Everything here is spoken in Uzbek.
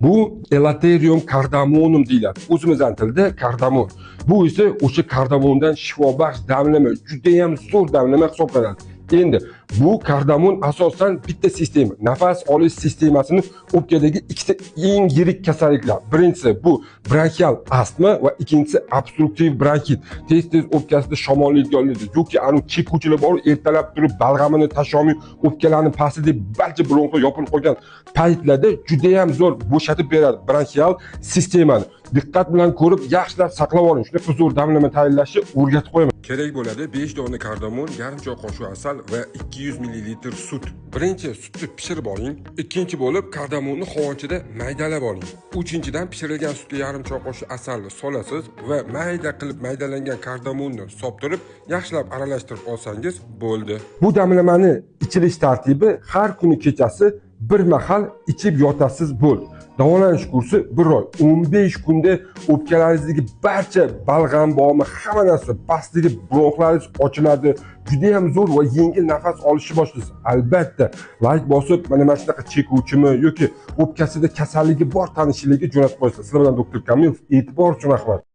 Bu Elaterium cardamomonum deyiladi. O'zimizning tilda kardamon. Bu esa o'sha kardamondan shifobaxsh damlama, juda ham zo'r damlama hisoblanadi. Endi bu kardamon asosan bitta sistema, nafas olish sistemasini o'pkadagi ikkita eng yirik kasalliklar. Birinchisi bu bronxial astma va ikkinchisi obstruktiv bronxit. Tez-tez o'pkasida shamollaydiganlar yoki anu chekuvchilar bor, ertalab turib balg'amini tasholmay o'pkalarni pastida barcha bronxlar yopilib qolgan paytlarda juda ham zo'r bo'shatib beradi bronxial sistemani. Diqqat bilan ko'rib, yaxshilab saqlab oling. Shunaqa zo'r damlama tayyorlashni o'rgatib qo'yaman. Kerak bo'ladi 5 dona kardamon, yarim choy qoshiq asal va 200 ml sut. Birinchi sutni pishirib oling. Ikkinchi bo'lib kardamonni hovonchada maydalab oling. Uchinchidan pishirilgan sutga yarim choy qoshiq asalni solasiz va mayda qilib maydalangan kardamonni solib, yaxshilab aralashtirib olsangiz bo'ldi. Bu damlamani ichilish tartibi: har kuni kechasi bir mahal ichib yotasiz, bo'ldi. Davolanish kursi bir oy, 15 kunda o'pkalaringizdagi barcha balg'am bormi, hamma narsa pastdagi bronxlaringiz ochiladi. Juda ham zo'r va yengil nafas olishni boshlaysiz. Albatta, layk bosib, mana shunaqa chekuvchimi yoki o'pkasida kasalligi bor tanishlariga jo'natib qo'yasiz. Sizlar bilan doktor Kamilov. E'tibor uchun rahmat.